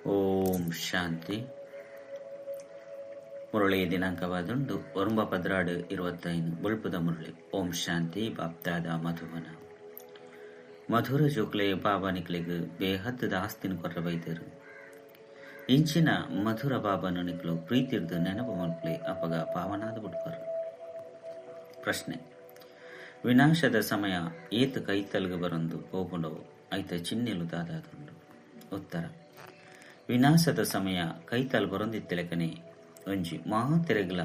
ಓಂ ಶಾಂತಿ. ಮುರಳಿ ದಿನಾಂಕವಾದುಂಡು 9/12/25. ಬೊಳ್ಪುದ ಮುರಳಿ. ಓಂ ಶಾಂತಿ. ಬಾಪ್ದಾದ ಮಧುವನ. ಮಧುರ ಜೋಕ್ಲೆ ಬಾಬಾ ನಿಕ್ಲೆಗ್ ಬೇಹದ್ದದ ಆಸ್ತಿನ ಕೊರ್ರ ಬೈದರು. ಇಂಚಿನ ಮಧುರ ಬಾಬಾನು ನಿಕ್ಲು ಪ್ರೀತಿರ್ದು ನೆನಪು ಮಲ್ಪಲೆ, ಅಪಗ ಪಾವನಾದ ಬುಡ್ಪರು. ಪ್ರಶ್ನೆ: ವಿನಾಶದ ಸಮಯ ಏತ್ ಕೈತಲ್ಗ ಬರೊಂದು ಪೋಪುಂಡೋ ಐತ ಚಿಹ್ನೆಲು ದಾದಾದುಂಡು? ಉತ್ತರ: ವಿನಾಶದ ಸಮಯ ಕೈತಲ್ ಬರೊಂದಿತ್ತೆಲೆಕನೆ ಒಂಜಿ ಮಾತೆರೆಗ್ಲ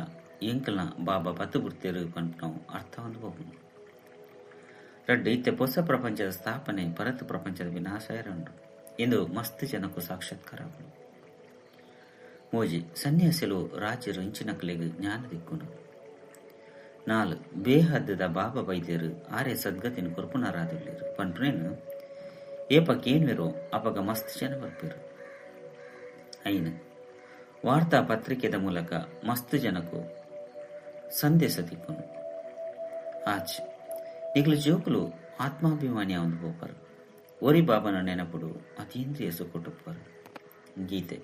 ಎಂಕಲ್ನ ಬಾಬಾ ಪತ್ತು ಬುಡ್ತೇರು ಪನ್ಪುನವು ಅರ್ಥ ಒಂದು ಪೋಪುಂಡು. ರಡ್ಡ್, ಇತ್ತೆ ಪೊಸ ಪ್ರಪಂಚದ ಸ್ಥಾಪನೆ, ಪರತ್ ಪ್ರಪಂಚದ ವಿನಾಶ ಇರಂಡು ಇಂದು ಮಸ್ತ್ ಜನಕ್ಕೂ ಸಾಕ್ಷಾತ್ಕಾರ ಆಪುಂಡು. ಮೂಜಿ, ಸನ್ಯಾಸಿಲು ರಾಜರು ಇಂಚಿನಕಲೆಗ್ ಜ್ಞಾನ ದಿಕ್ಕುಂಡು. ನಾಲ್, ಬೇಹದ್ದದ ಬಾಬಾ ಬೈದ್ಯರು ಆರೆ ಸದ್ಗತಿನ ಕೊರ್ಪುನರಾದುಲ್ಲೆರ್ ಪನ್ಪುನೇನ್ ಏಪ ಕೇನ್ವೆರೋ ಅಪಗ ಮಸ್ತ್ ಜನ ಬರ್ಪೆರ್. ಐನ್, ವಾರ್ತಾ ಪತ್ರಿಕೆದ ಮೂಲಕ ಮಸ್ತ್ ಜನಕ್ಕೂ ಸಂದೇಶ ತಿಕ್ಕುಂಡು. ಆಜ್, ನಿಕ್ಲು ಜೋಕುಲು ಆತ್ಮಾಭಿಮಾನಿ ಆವೊಂದು ಪೋಪರ್. ಒರಿ ಬಾಬನ ನೆನಪುಡು ಅತೀಂದ್ರಿಯ ಸುಖೊಟುಪ್ಪರ್. ಗೀತೆ: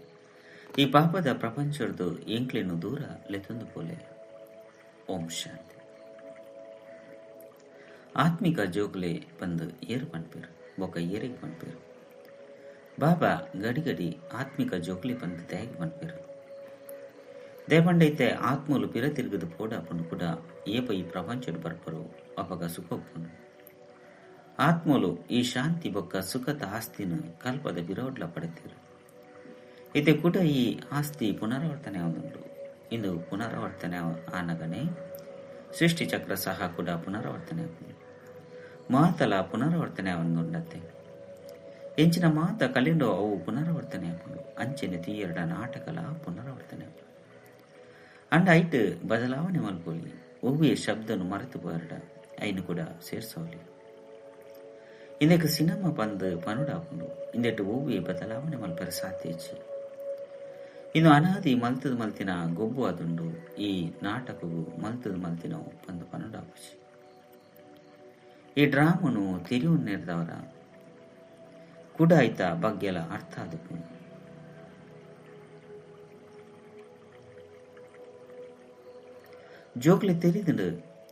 ಈ ಪಾಪದ ಪ್ರಪಂಚರ್ದು ಎಂಕ್ಲೆನು ದೂರ ಲೆತ್ತೊಂದು ಪೋಲೆ. ಓಂ ಶಾಂತಿ. ಆತ್ಮಿಕ ಜೋಕ್ಲೆ ಪಂದ್ ಏರ್ ಪನ್ಪೆರ್ ಬೊಕ ಏರೆಗ್ ಪನ್ಪೆರ್? ಬಾಬಾ ಗಡಿ ಗಡಿ ಆತ್ಮಿಕ ಜೋಕ್ಲೆ ಪಂದ್ ದಾಯೆಗ್ ಪನ್ಪೆರ್? ದೇಪಂಡ ಇತ್ತೆ ಆತ್ಮಲು ಪಿರ ತಿರುಗದು ಪೋಡಾಪುಂಡು ಕೂಡ ಏಪ ಈ ಪ್ರಪಂಚಡ್ ಬರ್ಪರೋ ಅಪಗ ಸುಖ ಉಪ್ಪುಂಡು. ಆತ್ಮಲು ಈ ಶಾಂತಿ ಬೊಕ್ಕ ಸುಖದ ಆಸ್ತಿನ ಕಲ್ಪದ ಬಿರೋಡ್ಲ ಪಡೆತೀರು. ಇತ್ತೆ ಕೂಡ ಈ ಆಸ್ತಿ ಪುನರಾವರ್ತನೆ ಆವೊಂದುಂಡು. ಇಂದು ಪುನರಾವರ್ತನೆ ಆನಗನೆ ಸೃಷ್ಟಿ ಚಕ್ರ ಸಹ ಕೂಡ ಪುನರಾವರ್ತನೆ ಆಪುಂಡು. ಮಾತಲ ಪುನರಾವರ್ತನೆ ಆವೊಂದುಂಡತ್ತೆ. ಎಂಚಿನ ಮಾತ ಕಲಿಂಡೋ ಅವು ಪುನರಾವರ್ತನೆ ಆಪುಂಡು. ಅಂಚೆನೆ ತೀಯರ್ಡ ನಾಟಕಲ ಪುನರಾವರ್ತನೆ ಆಪುಂಡು. ಅಂಡ ಐಟ್ ಬದಲಾವಣೆ ಮಲ್ಪೊಲಿ. ಒವ್ವೇ ಶಬ್ದನು ಮರೆತು ಪೋಯರ್ಡ ಐನು ಕೂಡ ಸೇರ್ಸೋಲಿ. ಇಂದಕ್ಕೆ ಸಿನಿಮಾ ಪಂದ್ ಪನುಡಾಪುಂಡು. ಇಂದೆಟ್ ಒವ್ವೇ ಬದಲಾವಣೆ ಮಲ್ಪರೆ ಸಾಧ್ಯ ಇಜ್ಜಿ. ಇನ್ನು ಅನಾದಿ ಮಲ್ತದ ಮಲ್ತಿನ ಗೊಬ್ಬು ಆದುಂಡು. ಈ ನಾಟಕವು ಮಲ್ತದ ಮಲ್ತಿನವು ಪಂದ್ ಪನುಡಾಪುಜಿ. ಈ ಡ್ರಾಮನು ತೆರಿಯುನ್ನೆರ್ದವರ ಕೂಡ ಐತ ಬಗ್ಗೆಲ ಅರ್ಥ ಆದುಪ್ಪುಂಡು. ಜೋಕ್ಲೆ ತೆರಿದುಂಡು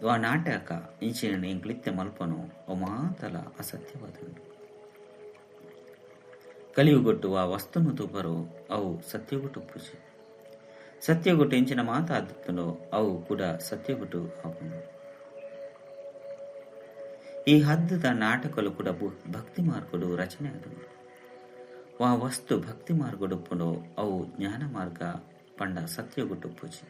ವಾ ನಾಟಕ ಇಂಚಿನ ಎಂಕ್ಲಿತ್ತೆ ಮಲ್ಪನು ಅವು ಮಾತಲ ಅಸತ್ಯವಾದುಂಡು. ಕಲಿಯುಗೊಟ್ಟು ಆ ವಸ್ತುನು ತೂಪರು ಅವು ಸತ್ಯಗೊಟ್ಟು ಪೂಜೆ. ಸತ್ಯಗೊಟ್ಟು ಎಂಚಿನ ಮಾತ ಆದುತ್ತನೋ ಅವು ಕೂಡ ಸತ್ಯಗೊಟ್ಟು ಆಪುಂಡು. ಈ ಹದ್ದದ ನಾಟಕಲು ಕೂಡ ಭಕ್ತಿ ಮಾರ್ಗಡು ರಚನೆ ಆದುಂಡು. ವಾ ವಸ್ತು ಭಕ್ತಿ ಮಾರ್ಗಡುಪ್ಪುಂಡೋ ಅವು ಜ್ಞಾನ ಮಾರ್ಗ ಪಂಡ ಸತ್ಯಗೊಟ್ಟು ಪೂಜೆ.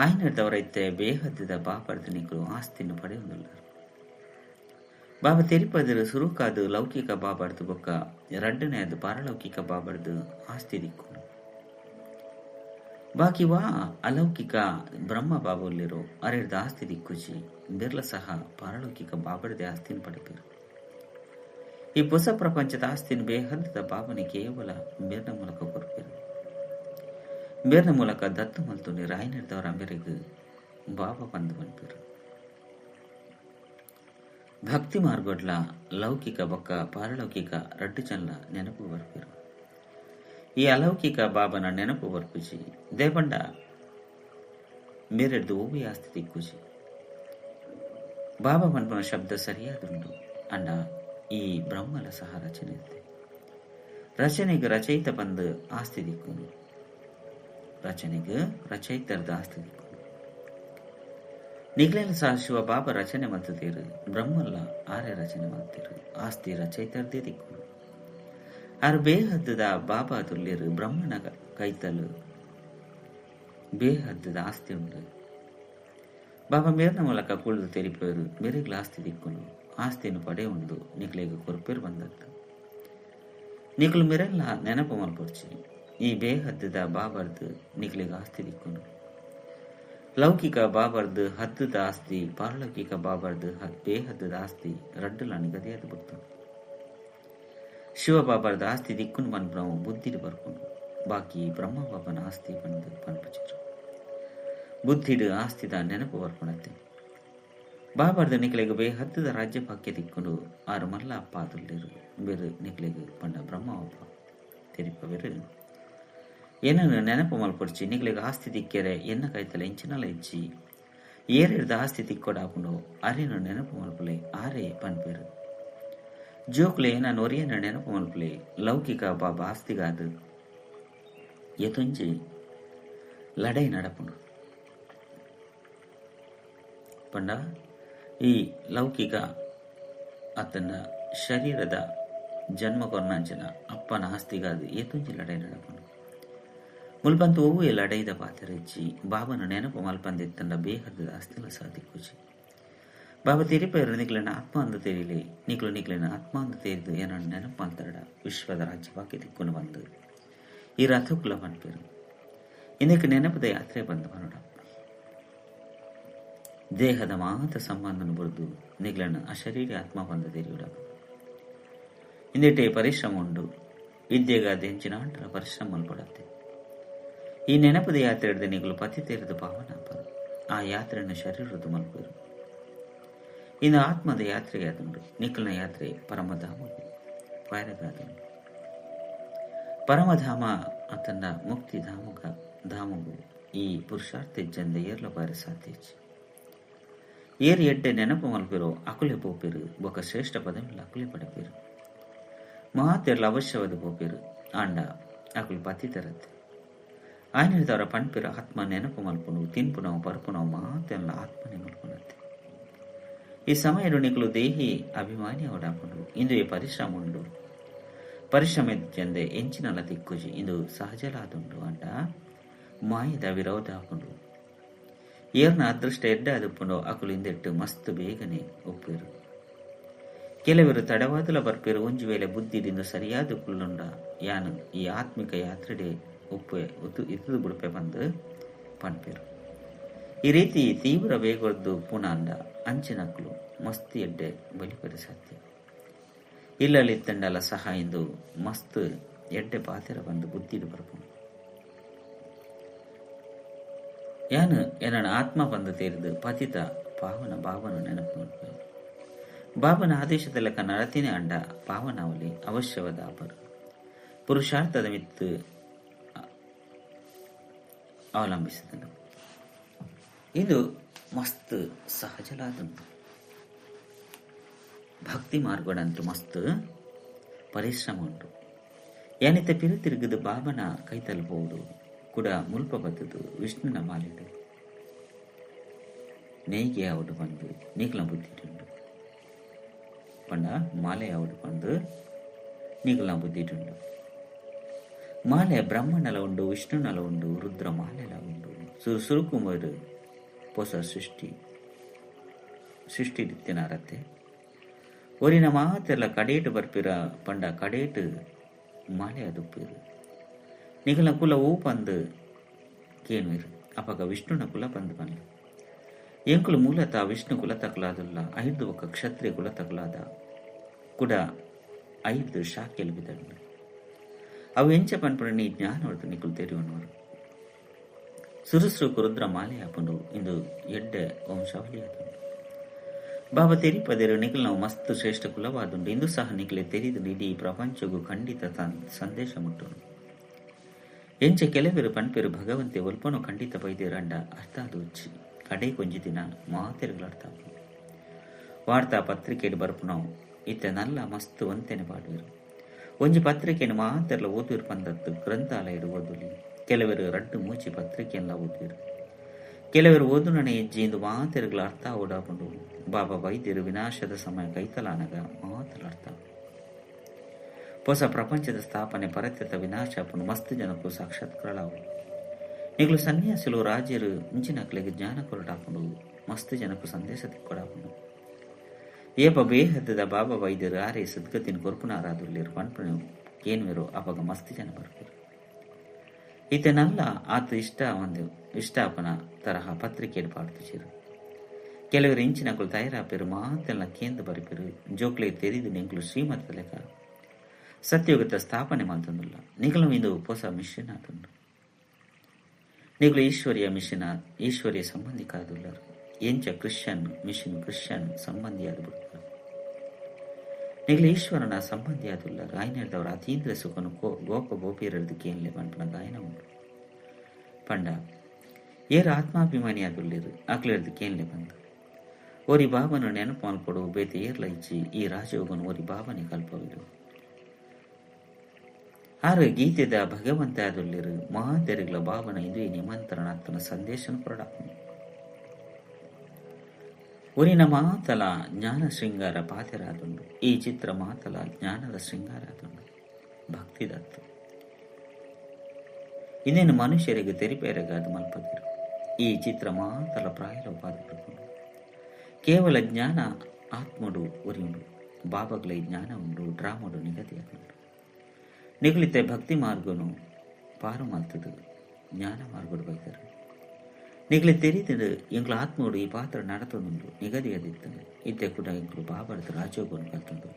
ಆಯ್ನದವರೈತೆ ಬೇಹದ್ದದ ಬಾಪರ್ದ ನಿಕಲು ಆಸ್ತಿನ ಪಡೆಯೊಂದುಲ್ಲರು. ಬಾಬಾ ತೆರಿಪದರು ಸುರುಕಾದು ಲೌಕಿಕ ಬಾಬಾರ್ದು ಬೊಕ್ಕ ರಡ್ಡನೆಯದು ಪಾರಲೌಕಿಕ ಬಾಬಾರ್ದು ಆಸ್ತಿ ದಿಕ್ಕುಂಡು. ಬಾಕಿ ವಾ ಅಲೌಕಿಕ ಬ್ರಹ್ಮ ಬಾಬುಲ್ಲಿರೋ ಅರೆರ್ದ ಆಸ್ತಿ ದಿಕ್ಕುಜಿ. ಬಿರ್ಲ ಸಹ ಪಾರಲೌಕಿಕ ಬಾಬರ್ದೆ ಆಸ್ತಿನ ಪಡೆಪೆರು. ಈ ಹೊಸ ಪ್ರಪಂಚದ ಆಸ್ತಿನ ಬೇಹದ್ದದ ಬಾಬನೆ ಕೇವಲ ಮೇರ್ನ ಮೂಲಕ ಕೊರ್ಪೆರು. ಮೇರ್ನ ಮೂಲಕ ದತ್ತು ಮಲ್ತುನಿ ರಾಯನಿರ್ದವರ ಮೇರೆಗೆ ಬಾಬಾ ಬಂದು ಪನ್ಪೆರು. ಭಕ್ತಿ ಮಾರ್ಗೊಡ್ಲ ಲೌಕಿಕ ಬೊಕ್ಕ ಪಾರಲೌಕಿಕ ರಡ್ಡು ಚನ್ಲ ನೆನಪು ಬರ್ಪೆರು. ಈ ಅಲೌಕಿಕ ಬಾಬನ ನೆನಪು ಬರ್ಪುಜಿ. ದೇಪಂಡ ಮೇರೆಡ್ದು ಒವ್ವೇ ಆಸ್ತಿ ದಿಕ್ಕುಜಿ. ಬಾಬಾ ಪನ್ಪುನ ಶಬ್ದ ಸರಿಯಾದುಂಡು. ಅಂಡ ಈ ಬ್ರಹ್ಮಲ ಸಹ ರಚನೆ ಇತ್ತೆ. ರಚನೆಗೆ ರಚಯಿತ ಬಂದು ಆಸ್ತಿ ದಿಕ್ಕುನು. ರಚನೆಗೆ ರಚಯಿತರದ ಆಸ್ತಿ ದಿಕ್ಕುನು. ನಿಗ್ಲೇನ ಸಹ ಶಿವ ಬಾಬಾ ರಚನೆ ಮಲ್ತದೇರು. ಬ್ರಹ್ಮಲ್ಲ ಆರ್ಯ ರಚನೆ ಮಲ್ತೇರು. ಆಸ್ತಿ ರಚಯಿತರದೇ ದಿಕ್ಕುನು. ಆರು ಬೇಹದ್ದದ ಬಾಬಾ ತುಲ್ಲೇರು. ಬ್ರಹ್ಮನ ಕೈತಲು ಬೇಹದ್ದದ ಆಸ್ತಿ ಉಂಡು. ಬಾಬಾ ಮೇರ್ನ ಮೂಲಕ ಕುಳಿದು ತೆರಿಪೇರು. ಮೇರೆಗ್ಲ ಆಸ್ತಿ ದಿಕ್ಕುನು. ಆಸ್ತಿಯನ್ನು ಪಡೆ ಉಂಡು ನಿಕ್ಲೆಗ್ ಕೊರ್ಪೇರು ಬಂದದ್ದು. ನಿಕ್ಲು ಮಿರೆಲ್ಲ ನೆನಪು ಮಲ್ಪೊಡ್ಚಿ. ಈ ಬೇಹದ್ದದ ಬಾಬರ್ದು ನಿಕ್ಲೆಗ್ ಆಸ್ತಿ ದಿಕ್ಕುನು. ಲೌಕಿಕ ಬಾಬರ್ದು ಹದ್ದದ ಆಸ್ತಿ, ಪಾರಲೌಕಿಕ ಬಾಬರ್ದು ಬೇಹದ್ದದ ಆಸ್ತಿ ರಡ್ಡುಲ ನಿಗದಿಯಾದ ಬಿಡ್ತು. ಶಿವ ಬಾಬರ್ದ ಆಸ್ತಿ ದಿಕ್ಕುನು ಪನ್ಪುನವು ಬುದ್ಧಿಡ್ ಬರ್ಪುಂಡು. ಬಾಕಿ ಬ್ರಹ್ಮ ಬಾಬನ ಆಸ್ತಿ ಪಂದ್ ಪನ್ಪುಜೆರ್. ಬುದ್ಧಿಡ್ ಆಸ್ತಿದ ನೆನಪು ಬರ್ಪುಣತ್ತೆ. ಬಾಬರ್ದ ನಿಕ್ಲೆಗ್ ಬೇಹದ್ದದ ರಾಜ್ಯ ಭಾಗ್ಯ ದಿಕ್ಕುಂಡು. ಆರು ಮಲ್ಲ ಅಪ್ಪ ಆದುಲ್ಲೆರ್. ಬೇರು ನಿಕ್ಲೆಗ್ ಪಂಡ ಬ್ರಹ್ಮ ಬಾಬಾ. ತೆರಿಪವೆರು. ಏನನ್ನು ನೆನಪು ಮಲ್ಪೊಡ್ಚಿ ನಿಕ್ಲೆಗ್ ಆಸ್ತಿ ತಿಕ್ಕೆರೆ ಎನ್ನ ಕೈತಲ ಎಂಚಿನಲ ಇಜ್ಜಿ, ಏರೆರ್ದ್ ಆಸ್ತಿ ತಿಕ್ಕೊಡಾಪುಂಡು ಅರೆನು ನೆನಪು ಮಲ್ಪುಲೆ ಆರೇ ಪನ್ಪೆರು. ಜೋಕುಲೆ ಎನನ್ ಒರಿಯನ ನೆನಪು ಮಲ್ಪುಲೆ ಲೌಕಿಕ ಬಾಬಾ ಆಸ್ತಿಗಾದ್ ಏತೊಂಜಿ ಲಡೈ ನಡಪುಂಡು ಪಂಡ ಈ ಲೌಕಿಕ ಆತನ ಶರೀರದ ಜನ್ಮ ಕೊರ್ನಂಚಿನ ಅಪ್ಪನ ಆಸ್ತಿಗಾದ್ ಏತೊಂಜಿ ಲಡೈ ನಡಪುಂಡು. ಮುಲ್ಪಂತ ಒವ್ವೆ ಲಡೈದ ಪಾತೆರ ಇಜ್ಜಿ. ಬಾಬನ ನೆನಪು ಮಲ್ಪಂದಿತ್ತಂಡ ಬೇಹದ ಆಸ್ತಿಲ ಸಾಧಿಕ್ಕುಜಿ. ಬಾಬಾ ತೆರಿಪೈರು ನಿಕ್ಲೆನ ಆತ್ಮ ಅಂದ್ ತೆರಿಲೆ, ನಿಕ್ಲು ನಿಕ್ಲೆನ ಆತ್ಮ ಅಂದ್ ತೆರಿದು ಎನನ್ ನೆನಪು ಮಲ್ತರಡ ವಿಶ್ವದ ರಾಜ್ಯ ಬಾಕಿ ತಿಕ್ಕುನು ಬಂದು ಈ ರಥಕುಲ ಪನ್ಪೆರು. ಇಂದಕ್ಕೆ ನೆನಪದ ಯಾತ್ರೆ ಬಂದು ಪನೋಡ ದೇಹದ ಮಾತ ಸಂಬಂಧನ ಬುರ್ದು ನಿಕ್ಲೆನ ಅಶರೀರಿ ಆತ್ಮ ಬಂದ ತೆರಿಯುಡ. ಇಂದೆಟೆ ಪರಿಶ್ರಮ ಉಂಡು, ವಿದ್ಯೆಗಾದ ಹೆಂಚಿನ ಆಂಟಲ ಪರಿಶ್ರಮ ಮಲ್ಪಡತ್ತೆ. ಈ ನೆನಪದ ಯಾತ್ರೆ ಹಿಡಿದು ನಿಗಳು ಪತಿ ತೆರೆದು ಪಾವನ ಆ ಯಾತ್ರೆಯನ್ನು ಶರೀರದ ಮಲ್ಪರು. ಇನ್ನು ಆತ್ಮದ ಯಾತ್ರೆಗೆ ಅದುಂಡು. ನಿಖಲ್ನ ಯಾತ್ರೆ ಪರಮಧಾಮಗು ಪಾಯರಗಾದುಂಡು. ಪರಮಧಾಮ ಆತನ ಮುಕ್ತಿ ಧಾಮಗ ಧಾಮಗು ಈ ಪುರುಷಾರ್ಥ ಇಜ್ಜಂದೆ ಏರ್ಲ ಪಾಯರ ಸಾಧ್ಯ. ಏರು ಎಡ್ಡೆ ನೆನಪು ಮಲ್ಪಿರೋ ಅಕುಲೆ ಪೋಪೆರು, ಬೊಕ ಶ್ರೇಷ್ಠ ಪದವಿಲ್ಲ ಅಕುಲೆ ಪಡಪೇರು, ಮಹಾತೆರ್ಲ ಅವಶ್ಯವಾದ ಪೋಪೆರು ಆಂಡ ಅಕುಲು ಪತಿ ತರತ್ತೆ. ಆಯ್ನದವರ ಪನ್ಪಿರ ಆತ್ಮ ನೆನಪು ಮಲ್ಪುನು, ತಿನ್ಪುನವು ಪರ್ಪುನವು ಮಾತೆಲ್ಲ ಆತ್ಮನೆ ಮಲ್ಪುನತ್ತೆ. ಈ ಸಮಯ ನಿಕಲು ದೇಹಿ ಅಭಿಮಾನಿ ಅವಡಾಪುಂಡು. ಇಂದು ಈ ಪರಿಶ್ರಮ ಉಂಡು, ಪರಿಶ್ರಮ ಚೆಂದೆ ಎಂಚಿನಲ ತಿಕ್ಕುಜಿ ಇಂದು ಸಹಜಲಾದುಂಡು. ಅಂಡ ಮಾಯದ ವಿರೋಧ ಹಾಕೊಂಡು ಏರ್ನ ಅದೃಷ್ಟ ಎಡ್ಡ ಅದುಪ್ಪುಂಡು ಅಕುಲು ಇಂದೆಟ್ಟು ಮಸ್ತ್ ಬೇಗನೆ ಒಪ್ಪೇರು. ಕೆಲವರು ತಡವಾದಲ ಬರ್ಪೇರು. ಒಂಜಿ ವೇಳೆ ಬುದ್ಧಿದಿಂದ ಸರಿಯಾದ ಕುಲ್ಲುಂಡ ಯಾನು ಈ ಆತ್ಮಿಕ ಯಾತ್ರೆಡೆ ಒಪ್ಪೆ ಇತ್ತು ಬುಡುಪೆ ಬಂದು ಪನ್ಪೇರು. ಈ ರೀತಿ ತೀವ್ರ ವೇಗದ್ದು ಪುನಾಂಡ ಅಂಚಿನಕ್ಲು ಮಸ್ತ್ ಎಡ್ಡೆ ಬಲಿಪರೆ ಸಾಧ್ಯ. ಇಲ್ಲಲ್ಲಿ ಸಹ ಇಂದು ಮಸ್ತ್ ಎಡ್ಡೆ ಪಾತೆರ ಬಂದು ಬುದ್ಧಿಡು ಬರ್ಪುಂಡು. ಯಾನು ಎನ್ನ ಆತ್ಮ ಬಂದು ತೇರಿದು ಪತಿತ ಪಾವನ ಭಾವನ ನೆನಪು ಮಲ್ಪೆ. ಬಾಬನ ಆದೇಶದ ಲೆಕ್ಕ ನಡತಿನೇ ಅಂಡ ಪಾವನಾವಲಿ ಅವಶ್ಯವಾದ ಅಪರು ಪುರುಷಾರ್ಥದ ಮಿತ್ತು ಅವಲಂಬಿಸಿದನು. ಇದು ಮಸ್ತ್ ಸಹಜಲಾದುಂಟು. ಭಕ್ತಿ ಮಾರ್ಗಡಂತೂ ಮಸ್ತ್ ಪರಿಶ್ರಮ ಉಂಟು. ಯಾನಿತ ಪಿರು ತಿರುಗಿದು ಬಾಬನ ಕೈ ತಲುಪುವುದು ಕೂಡ ಮುಲ್ಪ ಬತ್ತದು ವಿಷ್ಣುನ ಮಾಲಿಡು ನೇಯ್ಗೆ ಅವಡು ಬಂದು ನೀಕಲ ಬುದ್ಧಿಟುಂಡು ಪಂಡ ಮಾಲೆ ಅವಡು ಬಂದು ನೀಕಲ ಬುದ್ಧಿಟುಂಡು. ಮಾಲೆ ಬ್ರಹ್ಮನಲ ಉಂಡು, ವಿಷ್ಣುನಲ ಉಂಡು, ರುದ್ರ ಮಾಲೆಲ ಉಂಡು. ಸುರುಕುಮಾರು ಹೊಸ ಸೃಷ್ಟಿ ಸೃಷ್ಟಿ ದಿತ್ತಿನಾರತ್ತೆ ಒರಿನ ಮಾತೆಲ್ಲ ಕಡೇಟು ಬರ್ಪಿರ ಪಂಡ ಕಡೇಟು ಮಾಲೆ ಅದುಪ್ಪಿರು. ನಿಗಲ ಕುಲ ಓ ಪಂದು ಕೇನುವಿರು ಅಪಗ ವಿಷ್ಣುನ ಕುಲ ಪಂದು ಪನ್ಲ. ಎಂಕುಲು ಮೂಲತಃ ವಿಷ್ಣು ಕುಲ ತಕಲಾದುಲ್ಲ ಐದು ಒಕ್ಕ ಕ್ಷತ್ರಿಯ ಕುಲ ತಕಲಾದ ಕೂಡ ಐದು ಶಾಖೆಲು ಬಿದಳು. ಅವು ಎಂಚ ಪನ್ಪುಣ ನೀ ಜ್ಞಾನ ಹೊರತು ನಿಕುಲು ತೆರಿಯುವನವರು. ಸುರುಸುರುಕು ರುದ್ರ ಮಾಲೆ ಹಾಪುಂಡು ಇಂದು ಎಡ್ಡೆ ವಂಶಾವಳಿ ಆದುಂಡು. ಬಾಬಾ ತೆರಿಪದೇರು ನಿಖಲ್ ನಾವು ಮಸ್ತ್ ಶ್ರೇಷ್ಠ ಕುಲವಾದುಂಡು. ಇಂದು ಸಹ ನಿಖಲೆ ತೆರಿದು ಇಡೀ ಪ್ರಪಂಚಗೂ ಖಂಡಿತ ಸಂದೇಶ ಮುಟ್ಟುಂಡು. ಎಂಚ ಕೆಲವರು ಪನ್ಪೆರು ಭಗವಂತೆ ಒಲ್ಪನೋ ಖಂಡಿತ ಬೈದೇರಂಡ ಅರ್ಥ ಅದು ಉಚ್ಚಿ ಕಡೆ ಕೊಂಜಿ ದಿನ ಮಾತೆರುಗಳು ಅರ್ಥ ಆಪುಂಡು. ವಾರ್ತಾ ಪತ್ರಿಕೆಡು ಬರ್ಪುನವು ಇತ್ತೆ ನಲ್ಲ ಮಸ್ತ್ ಒಂತೆನೆ ಪಾಡುವೆರು. ಒಂಜಿ ಪತ್ರಿಕೆಯನ್ನು ಮಾತೆರ್ಲ ಓದುವಿರು ಪಂದತ್ತು ಗ್ರಂಥಾಲಯಡು ಓದುಲಿ. ಕೆಲವರು ರಡ್ಡು ಮೂಚಿ ಪತ್ರಿಕೆಯನ್ನ ಓದುವಿರು. ಕೆಲವರು ಓದುನನೆ ಹೆಜ್ಜೆ ಇಂದು ಮಾತೆರುಗಳ ಅರ್ಥ ಓಡಾಪುಂಡು. ಬಾಬಾ ವೈದ್ಯರು ವಿನಾಶದ ಸಮಯ ಕೈತಲಾನಗ ಮಾತಲ ಅರ್ಥ. ಹೊಸ ಪ್ರಪಂಚದ ಸ್ಥಾಪನೆ ಪರತ್ಯತ ವಿನಾಶ ಆಪುಂಡು. ಮಸ್ತ್ ಜನಕ್ಕೂ ಸಾಕ್ಷಾತ್ಕಾರವು. ನಿಗಲು ಸನ್ಯಾಸಿಲು ರಾಜ್ಯರು ಇಂಚಿನಕ್ಲೆಗ್ ಜ್ಞಾನ ಕೊರಟಾಪುಂಡು. ಮಸ್ತ್ ಜನಕ್ಕೂ ಸಂದೇಶ ತಿಕ್ಕೊಡಾಪುಂಡು. ಏಪ ಬೇಹದ್ದದ ಬಾಬಾ ವೈದ್ಯರು ಆರೇ ಸದ್ಗತಿನ ಕೊರ್ಪುನಾರಾದುಲ್ಲೇರು ಪನ್ಪುನ ಕೇನ್ವೆರು ಅಪಗ ಮಸ್ತ್ ಜನ ಬರ್ಪೆರು. ಈತನಲ್ಲ ಆತ ಇಷ್ಟ ಒಂದು ಇಷ್ಟಾಪನ ತರಹ ಪತ್ರಿಕೆಯನ್ನು ಪಾಡ್ತಿರು. ಕೆಲವರು ಇಂಚಿನಕುಲು ತಯಾರಾಪೆರು ಮಾತೆಲ್ಲ ಕೇಂದ್ರ ಬರಿಪೆರು. ಜೋಕ್ಲೆ ತೆರಿದು ನಿಂಕುಲು ಶ್ರೀಮತ ಲೆಕ್ಕ ಸತ್ಯಯುಗದ ಸ್ಥಾಪನೆ ಮಾತಂದುಲ್ಲ. ನಿಗಲು ಇಂದು ಹೊಸ ಮಿಷನ್ ಆತುಂಡು. ನಿಗಲು ಈಶ್ವರಿಯ ಮಿಷನ್ ಈಶ್ವರಿಯ ಸಂಬಂಧಿಕ ಆದುಲ್ಲರು. ಎಂಚ ಕ್ರಿಶ್ಚಿಯನ್ ಮಿಷನ್ ಕ್ರಿಶ್ಚಿಯನ್ ಸಂಬಂಧಿಯಾದ ಬಿಡ್ತಾರೆ. ನಿಗ್ಲ ಈಶ್ವರನ ಸಂಬಂಧಿಯಾದುಲ್ಲರ್. ಆಯ್ನೆರ್ದವರ ಅತೀಂದ್ರ ಸುಖನು ಗೋಪ ಗೋಪಿಯರದು ಕೇನ್ಲೆ ಪನ್ಪುನ ಗಾಯನ ಉಂಡು. ಪಂಡ ಏರ್ ಆತ್ಮಾಭಿಮಾನಿಯಾದುಲ್ಲೆರ್ ಅಕ್ಲೆರ್ದ್ ಕೇನ್ಲೆ ಪಂದ್ ಒರಿ ಬಾಬನ ನೆನಪು ಮಲ್ಪೊಡು ಬೇತೆ ಏರ್ಲ ಇಜ್ಜಿ. ಈ ರಾಜಯೋಗನು ಒರಿ ಬಾಬನೆ ಕಲ್ಪವಿರು. ಆರು ಗೀತೆದ ಭಗವಂತ ಆದುಲ್ಲೆರ್. ಮಹಾತೆರೆಗ್ಲ ಬಾಬನ ಇಂದುವೆ ನಿಮಂತ್ರಣ ಅತ್ತನ ಸಂದೇಶನ ಕೊರಡಾಪುಂಡು. ಒರಿನ ಮಾತಲ ಜ್ಞಾನ ಶೃಂಗಾರ ಪಾತೆರಾದುಂಡು. ಈ ಚಿತ್ರ ಮಾತಲ ಜ್ಞಾನದ ಶೃಂಗಾರ ಆದುಂಡು, ಭಕ್ತಿದತ್ತು. ಇನ್ನೇನು ಮನುಷ್ಯರಿಗೆ ತೆರಿಪೇರೆಗಾದ ಮಲ್ಪದಿರು. ಈ ಚಿತ್ರ ಮಾತಲ ಪ್ರಾಯಲ ಉಪಾಧಿ ಕೊಡ್ಕೊಂಡು ಕೇವಲ ಜ್ಞಾನ ಆತ್ಮಡು ಒರಿಯುಂಡು. ಬಾಬಗ್ಲ ಈ ಜ್ಞಾನ ಉಂಡು, ಡ್ರಾಮಡು ನಿಗದಿಯಾದುಂಡು. ನಿಗುಲಿತೆ ಭಕ್ತಿ ಮಾರ್ಗನು ಪಾರು ಮಲ್ತದು ಜ್ಞಾನ ಮಾರ್ಗಡು ಬೈದರು. ನಿಗಲಿ ತೆರಿದು ಎಂಕ್ಲ ಆತ್ಮಡು ಈ ಪಾತ್ರ ನಡತೊಂದುಂಡು, ನಿಗದಿಯದಿತ್ತನು. ಇತ್ತೆ ಕೂಡ ಎಂಕ್ಲು ಬಾಬರದ ರಾಜಯೋಗವನ್ನು ಕಲ್ತೊಂದು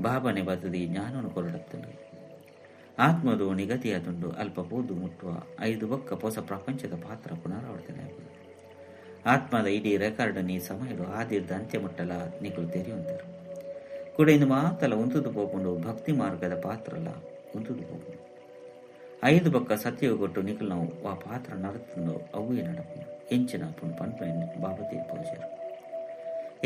ಬಾಬನೆ ಬತ್ತದು ಈ ಜ್ಞಾನವನ್ನು ಕೊರಡತ್ತನು. ಆತ್ಮದು ನಿಗದಿಯಾದುಂಡು. ಅಲ್ಪ ಪೋದು ಮುಟ್ಟುವ ಐದು ಬೊಕ್ಕ ಹೊಸ ಪ್ರಪಂಚದ ಪಾತ್ರ ಪುನರಾವರ್ತನೆ ಆಗುವುದು. ಆತ್ಮದ ಇಡೀ ರೆಕಾರ್ಡ್ ನೀ ಸಮಯಡು ಆದಿರ್ದ ಅಂತ್ಯ ಮುಟ್ಟಲ ನಿಕುಲು ತೆರೆಯುವಂತರು ಕೂಡ. ಇಂದು ಮಾತಲ ಉಂತುದು ಪೋಪುಂಡು, ಭಕ್ತಿ ಮಾರ್ಗದ ಪಾತ್ರಲ ಉಂತುದು ಪೋಪುಂಡು. ಐದು ಬೊಕ್ಕ ಸತ್ಯಗೊಟ್ಟು ನಿಕುಲು ನಾವು ಆ ಪಾತ್ರ ನಡತಂದು ಅವುಯೇ ನಡಪುಂಡು. ಎಂಚಿನ ಪುಂಡು ಪನ್ಪ ಬಾಬಾ ತೀರ್ಪೋಜರು.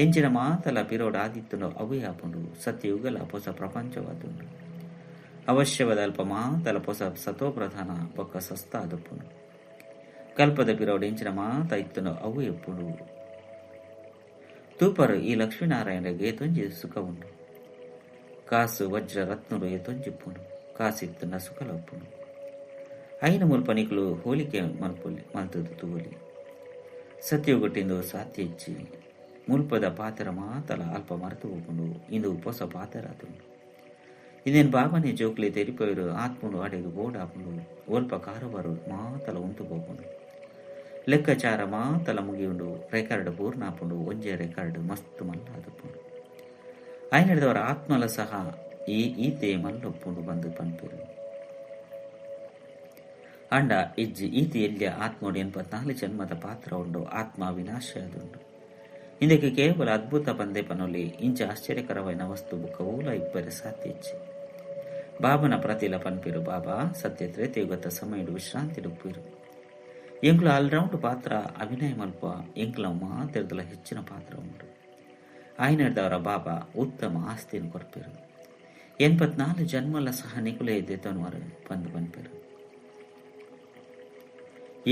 ಎಂಚಿನ ಮಾತಲ ಪಿರೋಡ್ ಆದಿತ್ತುಂಡು ಅವೇ ಆಪುಂಡು. ಸತ್ಯಯುಗಲ ಹೊಸ ಪ್ರಪಂಚವಾದುಂಡು. ಅವಶ್ಯವಾದ ಅಲ್ಪ ಮಾತಲ ಹೊಸ ಸತೋಪ್ರಧಾನ ಬೊಕ್ಕ ಸಸ್ತ ಆದುಪ್ಪುಂಡು. ಕಲ್ಪದ ಪಿರೋಡ್ ಎಂಚಿನ ಮಾತ ಇತ್ತುಂಡು ಅವೇ ಉಪ್ಪುಂಡು. ತೂಪರು ಈ ಲಕ್ಷ್ಮೀನಾರಾಯಣಗೆ ಏತೊಂಜಿ ಸುಖ ಉಂಡು. ಕಾಸು ವಜ್ರ ರತ್ನರು ಏತೊಂಜಿ ಉಪ್ಪುಂಡು. ಕಾಸು ಇತ್ತುಂಡ ಸುಖಲ ಉಪ್ಪುಂಡು. ಐನ ಮುಲ್ಪ ನಿಕುಲು ಹೋಲಿಕೆ ಮಲ್ಪೊಲಿ ಮಲ್ತದು ತೂವೊಲಿ. ಸತ್ಯಗೊಟ್ಟಿಂದು ಸಾಧ್ಯ ಇಜ್ಜಿ. ಮುಲ್ಪದ ಪಾತೆರ ಮಾತಲ ಅಲ್ಪ ಮರೆತು ಹೋಗುಂಡು. ಇಂದು ಪೊಸ ಪಾತೆರ ಆತುಂಡು. ಇಂದೇನು ಬಾಬನೆ ಜೋಕ್ಲೆ ತೆರಿಪೈರು. ಆತ್ಮಡು ಅಡೆಗೆ ಬೋಡಾಪುಂಡು. ಒಲ್ಪ ಕಾರುಬಾರು ಮಾತಲ ಉಂತು ಪೋಪುಂಡು. ಲೆಕ್ಕಾಚಾರ ಮಾತಲ ಮುಗಿಯುಂಡು. ರೆಕಾರ್ಡ್ ಪೂರ್ಣ ಆಪುಂಡು. ಒಂಜೆ ರೆಕಾರ್ಡ್ ಮಸ್ತ್ ಮಲ್ಲ ಆದುಪ್ಪುಂಡು. ಆಯ್ನೆಡ್ದವರ ಆತ್ಮಲ ಸಹ ಈ ಈತೆ ಮಲ್ಲೊಪ್ಪುಂಡು ಬಂದು ಪನ್ಪೆರು. ಅಂಡ ಇಜ್ಜಿ ಈತಿ ಎಲ್ಲಿಯ ಆತ್ಮೋಡು 84 ಜನ್ಮದ ಪಾತ್ರ ಉಂಡು. ಆತ್ಮ ವಿನಾಶ ಆದುಂಡು. ಇಂದಕ್ಕೆ ಕೇವಲ ಅದ್ಭುತ ಪಂದೆ ಪನೊಲಿ. ಇಂಚ ಆಶ್ಚರ್ಯಕರವಾಯಿನ ವಸ್ತು ಬುಕ್ಕ ಊಲ ಇಬ್ಬರೆ ಸಾಧ್ಯ ಇಜ್ಜಿ. ಬಾಬನ ಪ್ರತಿಲ ಪನ್ಪಿರು. ಬಾಬಾ ಸತ್ಯ ತ್ರೇತಯುಗದ ಸಮಯಡು ವಿಶ್ರಾಂತಿ ಉಪ್ಪಿರು. ಎಂಕ್ಲು ಆಲ್ರೌಂಡ್ ಪಾತ್ರ ಅಭಿನಯ ಮಲ್ಪ. ಎಂಕ್ಲ ಮಾತೆರ್ದಲ ಹೆಚ್ಚಿನ ಪಾತ್ರ ಉಂಟು. ಆಯ್ನೆಡ್ದವರ ಬಾಬಾ ಉತ್ತಮ ಆಸ್ತಿಯನ್ನು ಕೊರ್ಪಿರು. 84 ಜನ್ಮಲ ಸಹ ನಿಕುಲೆ ದೆತೊನುವರು ಪಂದು ಪನ್ಪಿರು.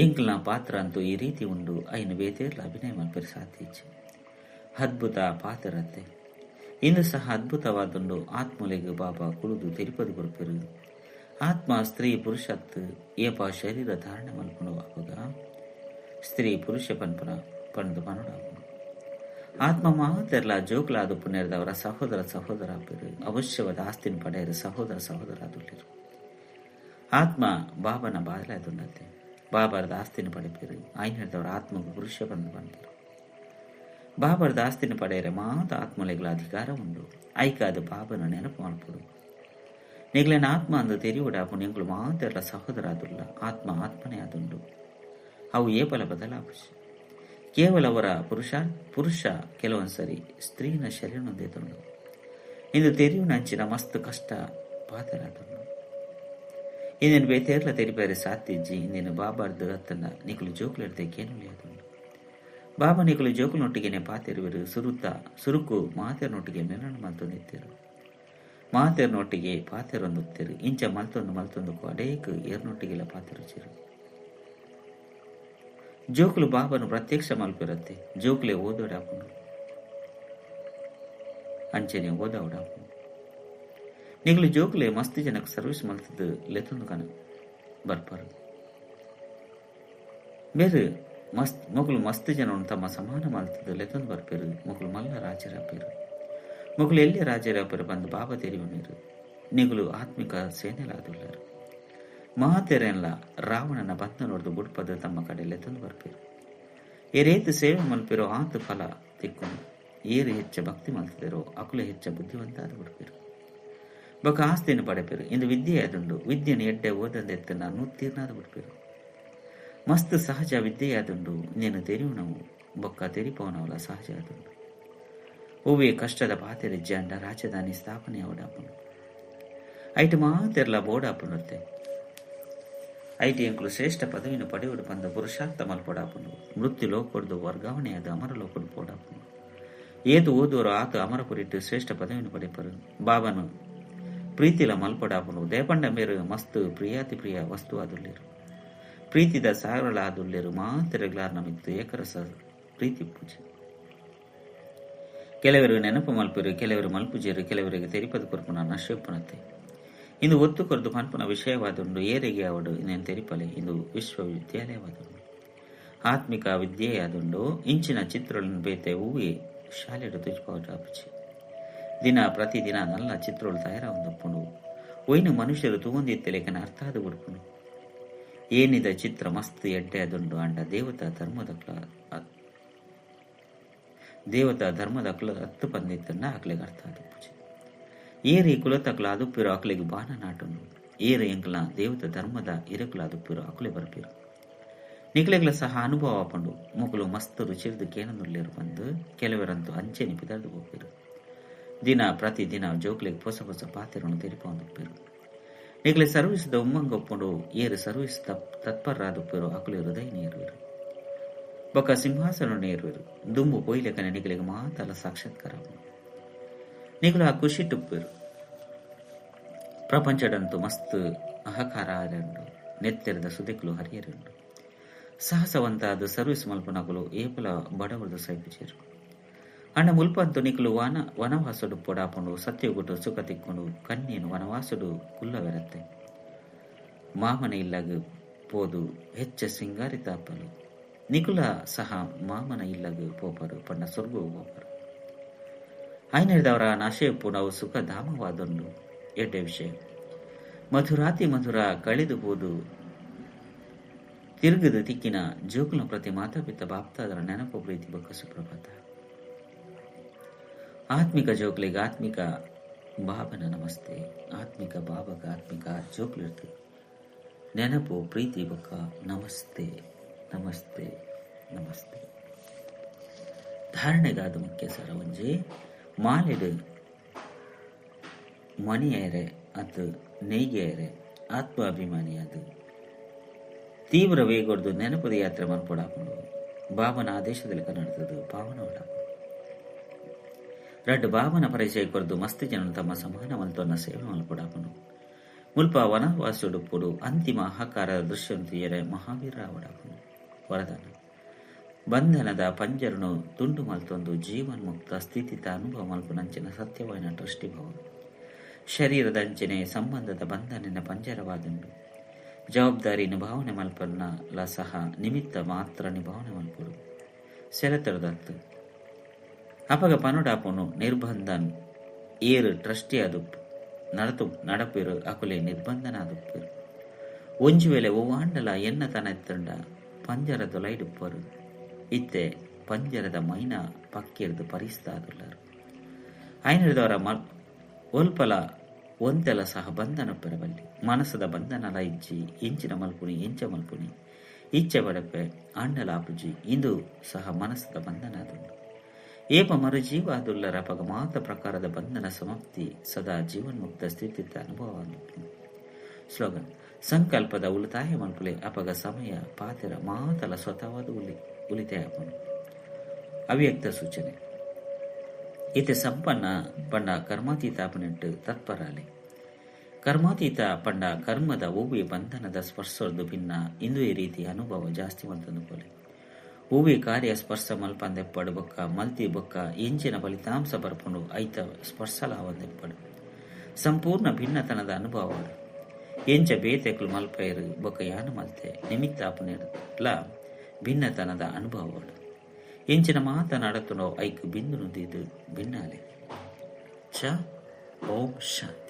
ಎಂಕ್ಲನ ಪಾತ್ರ ಅಂತೂ ಈ ರೀತಿ ಉಂಡು. ಐನು ಬೇತೇರ್ಲ ಅಭಿನಯ ಮಲ್ಪೆರೆ ಸಾಧ್ಯ ಇಜ್ಜಿ. ಅದ್ಭುತ ಪಾತ್ರರತ್ತೆ. ಇಂದು ಸಹ ಅದ್ಭುತವಾದುಂಡು. ಆತ್ಮಲೆಗ್ ಬಾಬಾ ಕುಡುದು ತಿರುಪತಿ ಕೊರ್ಪೆರು. ಆತ್ಮ ಸ್ತ್ರೀ ಪುರುಷತ್ ಏಪ ಶರೀರ ಧಾರಣೆ ಮಲ್ಪುಂಡು ಅಪಗ ಸ್ತ್ರೀ ಪುರುಷ ಪನ್ಪುನ ಪಂದು ಪನೊಡಾಪುಂಡು. ಆತ್ಮ ಮಾತೆರ್ಲ ಜೋಕ್ಲಾದ ಪುಣ್ಯರ್ದವರ ಸಹೋದರ ಸಹೋದರ ಆಪೆರು. ಅವಶ್ಯವಾದ ಆಸ್ತಿನ ಪಡೆಯರು ಸಹೋದರ ಸಹೋದರ ಆದುಲ್ಲೆರು. ಆತ್ಮ ಬಾಬನ ಬಾದಲಾದುಂಡತ್ತೆ. ಬಾಬರದ ಆಸ್ತಿನ ಪಡೆಪೆರು. ಆಯ್ನೆಡ್ದವರ ಆತ್ಮకు ಪುರುಷ ಬಂದು ಪನ್ಪೆರು. ಬಾಬರದ ಆಸ್ತಿನ ಪಡೆಯರೆ ಮಾತ ಆತ್ಮಲೆಗ್ಲ ಅಧಿಕಾರ ಉಂಡು. ಐಕಾದ ಬಾಬನ ನೆನಪು ಮಲ್ಪೊಡು. ನಿಗ್ಲೆನ ಆತ್ಮ ಅಂದು ತೆರಿಯುಡಾಪುಂಡು. ಎಂಕುಲು ಮಾತೆರ್ಲ ಸಹೋದರ ಆದುಲ್ಲ. ಆತ್ಮ ಆತ್ಮನೇ ಆದುಂಡು. ಅವು ಏಪಲ ಬದಲಾಪುಜಿ. ಕೇವಲ ಅವರ ಪುರುಷ ಕೆಲವೊಂದ್ಸರಿ ಸ್ತ್ರೀನ ಶರೀರನೊಂದೇತುಂಡು. ಇಂದು ತೆರಿಯುನ ಅಂಚಿನ ಮಸ್ತ್ ಕಷ್ಟ ಪಾತೆರಾದುಂಡು. ಇಂದಿನ ಬೇತೇರ್ಲ ತೆರಿಪೇರೆ ಸಾಧ್ಯ ಇಜ್ಜಿ. ಇಂದಿನ ಬಾಬಾರ್ದು ಅತ್ತನ ನಿಕುಲು ಜೋಕುಲೆಡ್ದೆ ಕೇನುಲಿ ಆದುಂಡು. ಬಾಬಾ ನಿಕುಲು ಜೋಕುಲನೊಟ್ಟಿಗೆನೆ ಪಾತೆರುವೆರು. ಸುರುಕು ಮಾತೆರ್ನೊಟ್ಟಿಗೆ ಮಿಲನ ಮಲ್ತೊಂದಿತ್ತೆರು. ಮಾತೆರ್ನೊಟ್ಟಿಗೆ ಪಾತೆರೊಂದುತ್ತೆರು. ಇಂಚ ಮಲ್ತೊಂದು ಮಲ್ತೊಂದು ಅಡೇಕ್ ಏರ್ನೊಟ್ಟಿಗೆಲ ಪಾತೆರುಚಿರು. ಜೋಕುಲು ಬಾಬನು ಪ್ರತ್ಯಕ್ಷ ಮಲ್ಪಿರತ್ತೆ. ಜೋಕುಲೆ ಓದೋಡಾಪುಂಡು. ಅಂಚನೆ ಓದೋಡಾಪುಂಡು. ನಿಗಲು ಜೋಕುಲೆ ಮಸ್ತ್ ಜನಕ್ಕೆ ಸರ್ವಿಸ್ ಮಲ್ತದ್ದು ಲೆತ್ತೊಂದು ಕನ ಬರ್ಪರು. ಬೇರೆ ಮಸ್ತ್ ಮೊಗಲು ಮಸ್ತ್ ಜನ ತಮ್ಮ ಸಮಾನ ಮಲ್ತದ್ದು ಲೆತ್ತೊಂದು ಬರ್ಪೇರು. ಮೊಗಲು ಮಲ್ಲ ರಾಜರಾಪೇರು. ಮೊಗಲು ಎಲ್ಲಿ ರಾಜರಾಪೇರು ಬಂದು ಬಾಬಾ ತೆರಿಯುನೇರು. ನಿಗುಲು ಆತ್ಮಿಕ ಸೇನೆಲಾದುಲ್ಲರು. ಮಹಾತೆರೆಲ್ಲ ರಾವಣನ ಬಂಧನೊಡ್ದು ಬುಡ್ಪದ ತಮ್ಮ ಕಡೆ ಲೆತ್ತೊಂದು ಬರ್ಪೇರು. ಏರೇತು ಸೇವೆ ಮಲ್ಪಿರೋ ಆತು ಫಲ ತಿಕ್ಕೊಂಡು. ಏರು ಹೆಚ್ಚ ಭಕ್ತಿ ಮಲ್ತದಿರೋ ಅಕುಲು ಹೆಚ್ಚ ಬುದ್ಧಿವಂತ ಆದ ಬಿಡ್ಪೇರು. ಬೊಕ ಆಸ್ತಿಯನ್ನು ಪಡೆಪೇರು. ಇಂದು ವಿದ್ಯೆ ಆದುಂಡು. ವಿದ್ಯೆಯನ್ನು ಎಡ್ಡೆ ಓದಂದೆತ್ತನ ನೂತ್ತೀರ್ನಾದ ಬಿಡ್ಪೇರು. ಮಸ್ತ್ ಸಹಜ ವಿದ್ಯೆಯಾದುಂಡು. ನೀನು ತೆರಿಯುನವು ಬೊಕ್ಕ ತೆರಿಪವನವಲ ಸಹಜ ಆದುಂಡು. ಒವ್ವೇ ಕಷ್ಟದ ಪಾತೆರಿಜ್ಜಾಂಡ ರಾಜಧಾನಿ ಸ್ಥಾಪನೆ ಆವಡಾಪುಂಡು. ಐಟ್ ಮಾತೆರ್ಲ ಬೋಡಾಪುಂಡುತ್ತೆ. ಐಟಿ ಎಂಕುಲು ಶ್ರೇಷ್ಠ ಪದವಿನ ಪಡೆಯುಡು ಪಂದ ಪುರುಷಾರ್ಥ ಮಲ್ಪೊಡಾಪುಂಡು. ಮೃತ್ಯು ಲೋಕೊಡ್ದು ವರ್ಗಾವಣೆಯಾದ ಅಮರ ಲೋಕೊಡು ಪೋಡಾಪುಂಡು. ಏತು ಓದುವರು ಆತ ಅಮರಪುರಿಟ್ಟು ಶ್ರೇಷ್ಠ ಪದವಿನ ಪಡೆಪರು. ಬಾಬನು ಪ್ರೀತಿಲ ಮಲ್ಪೊಡಾಪುಂಡು. ದೇಪಂಡ ಮೇರು ಮಸ್ತ್ ಪ್ರಿಯಾತಿ ಪ್ರಿಯ ವಸ್ತು ಆದುಲ್ಲೇರು. ಪ್ರೀತಿದ ಸಾಗರಳ ಆದುಲ್ಲೇರು. ಮಾತೆರೆಗ್ಲಾರ್ ನಮಿತ್ತು ಏಕರಸ ಪ್ರೀತಿ ಪೂಜೆ. ಕೆಲವರು ನೆನಪು ಮಲ್ಪರು, ಕೆಲವರು ಮಲ್ಪುಜೇರು, ಕೆಲವರಿಗೆ ತೆರಿಪದ ಕೊರ್ಪುನ ನಶೆಪ್ಪುನತ್ತೆ. ಇಂದು ಒತ್ತು ಕೊರದು ಪನ್ಪುನ ವಿಷಯವಾದುಂಡು. ಏರಿಗೆ ಅವಡು ಇನ್ನೇನು ತೆರಿಪಲೆ. ಇಂದು ವಿಶ್ವವಿದ್ಯಾಲಯವಾದುಂಡು, ಆತ್ಮಿಕ ವಿದ್ಯೆಯಾದುಂಡು. ಇಂಚಿನ ಚಿತ್ರಗಳನ್ನು ಬೇತೆ ಹೂವಿ ಶಾಲೆಡು ತುಜ್ಪಾಪುಚಿ. ದಿನ ಪ್ರತಿದಿನ ನಲ್ಲ ಚಿತ್ರಗಳು ತಯಾರಾವಂದಪ್ಪುಂಡು. ಒಯ್ನು ಮನುಷ್ಯರು ತೂವಂದಿತ್ತಲೇಕನ ಅರ್ಥ ಆದ ಕೊಡ್ಪುಂಡು. ಏನಿದ ಚಿತ್ರ ಮಸ್ತ್ ಎಡ್ಡೆ ಅದುಂಡು. ಅಂಡ ದೇವತಾ ಧರ್ಮದಕ್ಲ ಹತ್ತು ಪಂದಿತ್ತನ್ನ ಅಕ್ಲೆಗೆ ಅರ್ಥ ಆದಪ್ಪುಜಿ. ಏರಿ ಕುಲತಕ್ಲ ಅದುಪ್ಪಿರೋ ಅಕ್ಲೆಗೆ ಬಾಣ ನಾಟುಂಡು. ಏರು ಎಂಕ್ಲ ದೇವತ ಧರ್ಮದ ಇರಕ್ಲ ಅದುಪ್ಪಿರೋ ಅಕುಲೆ ಬರ್ಪಿರು. ನಿಕ್ಲೆಗ್ಲ ಸಹ ಅನುಭವ ಆಪುಂಡು. ಮೊಕಲು ಮಸ್ತ್ ರುಚಿರ್ದು ಕೇನನುಲ್ಲೇರು ಬಂದು ಕೆಲವರಂತೂ ಅಂಚೆನಿ ಪಿದರ್ದು ಹೋಗ್ಪಿರು. ದಿನ ಪ್ರತಿದಿನ ಜೋಕ್ಲೆಗ್ ಪೊಸ ಪೊಸ ಪಾತೆರನ್ನು ತೆರಿಪೊಂದುಪ್ಪಿರು. ನಿಕ್ಲೆ ಸರ್ವಿಸ್ದ ಉಮ್ಮಂಗೊಪ್ಪುಂಡು. ಏರು ಸರ್ವಿಸ್ ತತ್ಪರರಾದುಪ್ಪಿರು ಅಕುಲೆ ಹೃದಯ ನೇರುವರು. ಬೊಕ್ಕ ಸಿಂಹಾಸನ ನೇರುವರು. ದುಂಬು ಪೊಯ್ಲೆಕನೆ ನಿಕ್ಲೆಗ್ ಮಾತಲ ಸಾಕ್ಷಾತ್ಕಾರ ನಿಕುಲು ಆ ಖುಷಿಟುಪ್ಪಿರು. ಪ್ರಪಂಚಡಂತೂ ಮಸ್ತ್ ಅಹಕಾರ ಆರುಂಡು. ನೆತ್ತೆರದ ಸುದಿಕ್ಲು ಹರಿಯರುಂಡು. ಸಾಹಸವಂತಾದ ಸರ್ವಿಸ್ ಮಲ್ಪನಕುಲು ಏಪಲ ಬಡವರದು ಸೈಪುಚೇರು. ಅಂಡ ಮುಲ್ಪಂತು ನಿಕುಲು ವನವಾಸುಡು ಪೊಡಾಪುಂಡು. ಸತ್ಯಗುಟ್ಟು ಸುಖ ತಿಕ್ಕೊಂಡು ಕನ್ಯನು ವನವಾಸುಡು ಕುಲ್ಲವೆರತ್ತೆ. ಮಾಮನ ಇಲ್ಲಗ್ ಪೋದು ಹೆಚ್ಚ ಸಿಂಗಾರಿತಾಪಲು. ನಿಕುಲ ಸಹ ಮಾಮನ ಇಲ್ಲಗ್ ಪೋಪರು ಪಂಡ ಸ್ವರ್ಗ ಪೋಪರು. ಐನರ್ದವರ ನಾಶೆಪ್ಪು ನಾವು ಸುಖಧಾಮವಾದುಂಡು. ಎಡ್ಡೆ ವಿಷಯ ಮಧುರಾತಿ ಮಧುರ ಕಳೆದು ಹೋದು ತಿರುಗದು ತಿಕ್ಕಿನ ಜೋಕುಲ ಪ್ರತಿ ಮಾತಾಪಿತ ಬಾಪ್ತಾದರ ನೆನಪು ಪ್ರೀತಿ ಬೊಕ್ಕ ಸುಪ್ರಭಾತ. ಆತ್ಮಿಕ ಜೋಕ್ಲಿಗೆ ಆತ್ಮಿಕ ಬಾಬನ ನಮಸ್ತೆ. ಆತ್ಮಿಕ ಬಾಬಗ ಆತ್ಮಿಕ ಜೋಕ್ಲಿರ್ತು ನೆನಪು ಪ್ರೀತಿ ಬೊಕ್ಕ ನಮಸ್ತೆ ನಮಸ್ತೆ ನಮಸ್ತೆ. ಧಾರಣೆಗಾದ ಮುಖ್ಯ ಸರ ಒಂಜಿ ಮಾಲೆಡು ಮಣಿಯರೆ ಅದು ನೆಯ್ಗೆಯರೆ ಆತ್ಮಾಭಿಮಾನಿಯಾದ ತೀವ್ರ ವೇಗೊಡ್ದು ನೆನಪದ ಯಾತ್ರೆ ಮನ್ಪೊಡಾಪುಂಡು. ಬಾಬನ ಆದೇಶದಲ್ಲಿ ಕನ್ನಡದದು ಪಾವನ ಒಡಾಪುಂಡು. ರಡ್ಡು ಬಾಬನ ಪರಿಚಯ ಕೊರದು ಮಸ್ತ್ ಜನ ತಮ್ಮ ಸಮಾನ ಮಲ್ತೊನ್ನ ಸೇವೆ ಮಲ್ಪೊಡಾಪುಂಡು. ಮುಲ್ಪ ವನವಾಸುಡುಪ್ಪುಡು ಅಂತಿಮ ಆಹಾಕಾರದ ದೃಶ್ಯಂತಿಯರೆ ಮಹಾವೀರ ಒಡಾಪುಂಡು. ವರದಾನ ಬಂಧನದ ಪಂಜರನು ತುಂಡು ಮಲ್ತೊಂದು ಜೀವನ್ಮುಕ್ತ ಸ್ಥಿತಿತ ಅನುಭವ ಮಲ್ಪುನಂಚಿನ ಸತ್ಯವಾಯಿನ ದೃಷ್ಟಿಭಾವ. ಶರೀರದ ಅಂಚನೆ ಸಂಬಂಧದ ಬಂಧನಿನ ಪಂಜರವಾದುಂಡು. ಜವಾಬ್ದಾರಿ ನಿಭಾವನೆ ಮಲ್ಪನ ಸಹ ನಿಮಿತ್ತ ಮಾತ್ರ ನಿಭಾವನೆ ಮಲ್ಪುಡು ಸೆರೆತರದತ್ತು. ಅಪಗ ಪನುಡಾಪುನು ನಿರ್ಬಂಧನ್ ಏರು ಟ್ರಸ್ಟಿ ಆದುಪ್ಪು ನಡತು ನಡಪಿರು ಅಕುಲೆ ನಿರ್ಬಂಧನ ಆದುಪ್ಪಿರು. ಒಂಜಿ ವೇಳೆ ಒವ್ವಾಂಡಲ ಎನ್ನ ತನ ಎತ್ತಂಡ ಪಂಜರ ದೊಲೈಡುಪ್ಪರು. ಇತ್ತೆ ಪಂಜರದ ಮೈನ ಪಕ್ಕಿರ್ದು ಪರಿಸ್ತಾದುಲ್ಲರು. ಐನರ್ದವರ ಒಲ್ಪಲ ಒಂತೆಲ ಸಹ ಬಂಧನ ಪೆರಬಲ್ಲಿ. ಮನಸ್ಸದ ಬಂಧನಲ ಇಜ್ಜಿ ಎಂಚಿನ ಮಲ್ಪುನಿ ಎಂಚ ಮಲ್ಪುನಿ ಇಚ್ಛೆ ಬಡಪೆ ಅಂಡಲ ಆಪುಜಿ ಇಂದು ಸಹ ಮನಸ್ಸದ ಬಂಧನ ಅದುಂಡು. ಏಪ ಮರುಜೀವ ಅದುಲ್ಲರ ಅಪಗ ಮಾತ ಪ್ರಕಾರದ ಬಂಧನ ಸಮಾಪ್ತಿ ಸದಾ ಜೀವನ್ಮುಕ್ತ ಸ್ಥಿತಿತ ಅನುಭವ. ಸ್ಲೋಗನ್ ಸಂಕಲ್ಪದ ಉಳಿತಾಯ ಮಲ್ಪುಲೆ ಅಪಗ ಸಮಯ ಪಾತೆರ ಮಾತಲ ಸ್ವತಃವಾದ ಉಳಿತಾಯ ಆಪುಂಡು. ಅವ್ಯಕ್ತ ಸೂಚನೆ ಇತ್ತೆ ಸಂಪನ್ನ ಪಂಡ ಕರ್ಮಾತೀತ ಆಪನೆಟ್ಟು ತತ್ಪರಾಲೆ. ಕರ್ಮಾತೀತ ಪಂಡ ಕರ್ಮದ ಒವ್ವೆ ಬಂಧನದ ಸ್ಪರ್ಶದ್ದು ಭಿನ್ನ ಇಂದು ಈ ರೀತಿ ಅನುಭವ ಜಾಸ್ತಿ ಮಲ್ತಂದು ಪೋಲೆ. ಹೂವೆ ಕಾರ್ಯ ಸ್ಪರ್ಶ ಮಲ್ಪಂದೆಪ್ಪಡು ಬೊಕ್ಕ ಮಲ್ತಿ ಬೊಕ್ಕ ಎಂಚಿನ ಫಲಿತಾಂಶ ಬರ್ಪುಂಡು ಐತ ಸ್ಪರ್ಶಲಾವಂದೆಪ್ಪಡು. ಸಂಪೂರ್ಣ ಭಿನ್ನತನದ ಅನುಭವ. ಎಂಚ ಬೇತೆಕ್ಲು ಮಲ್ಪೈರು ಬೊಕ್ಕ ಯಾನು ಮಲ್ತೆ ನಿಮಿತ್ತ ಆಪನೆಡ್ಲ ಭಿನ್ನತನದ ಅನುಭವ. ಎಂಚಿನ ಮಾತ ನಡತುನೋ ಐಕ್ ಬಿಂದು ನುಂದಿದ್ದು ಭಿನ್ನಾಲೆ. ಚ ಓಂ ಶಾಂತಿ.